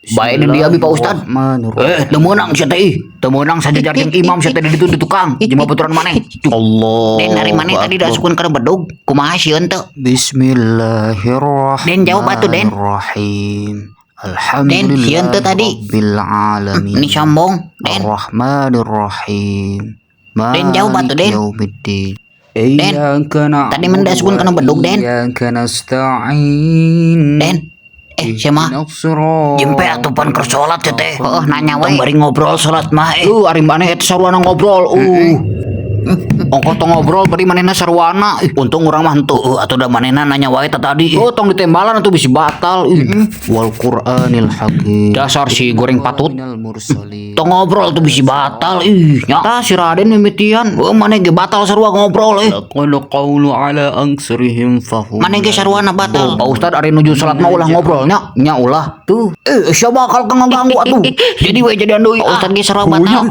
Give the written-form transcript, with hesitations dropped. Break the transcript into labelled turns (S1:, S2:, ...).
S1: Bae di dia bi, Pak Ustad. Eh, teu meunang sia teh ih. Teu meunang sajajar jeung imam sia teh di ditu di tukang. Jeung babaturan maneh.
S2: Allah.
S3: Den, ari maneh tadi diasupkeun kana bedug, kumaha sieun teu?
S2: Bismillahirrahmanirrahim.
S3: Den, jawab atuh, Den. Den, sieun teu tadi?
S2: Alhamdulillahirabbil alamin.
S3: Ini sombong, Den.
S2: Arrahmanirrahim.
S3: Den, jawab atuh, Den.
S2: Maliki yaumiddin.
S3: Den, tadi mana diasupkeun kana bedug, Den?
S2: Iyyaka nasta'in.
S3: Den. Eh, sia mah.
S1: Jempe atuh pan keur salat sia teh.
S3: Heuh, nanya
S1: Tong
S3: we.
S1: bari ngobrol salat mah eh. Ari maneh eta sarwana ngobrol. Ongkoh tong ngobrol bari manehna sarwana. Ih, untung urang mah henteu atuh da manehna nanya wae tah tadi. Oh, tong ditembalan atuh bisi batal. Ih.
S2: Wal Qur'anil Hakim.
S1: Dasar si goreng patut.
S2: Minal mursalin.
S1: Tong ngobrol tuh bisi batal ih. Nya tah si Raden mimitian. Oh, maneh ge batal sarua ngobrol eh.
S2: Laqad qawlu ala aksarihim fahum.
S3: Maneh ge sarwana batal.
S1: Tuh, Pak Ustad, ari nuju salat mah ulah ngobrol nya, nya ulah. Tuh. Eh, siapa bakal ngeganggu atuh. Jadi we jadian deui.
S3: Pak Ustad ge sarua batal.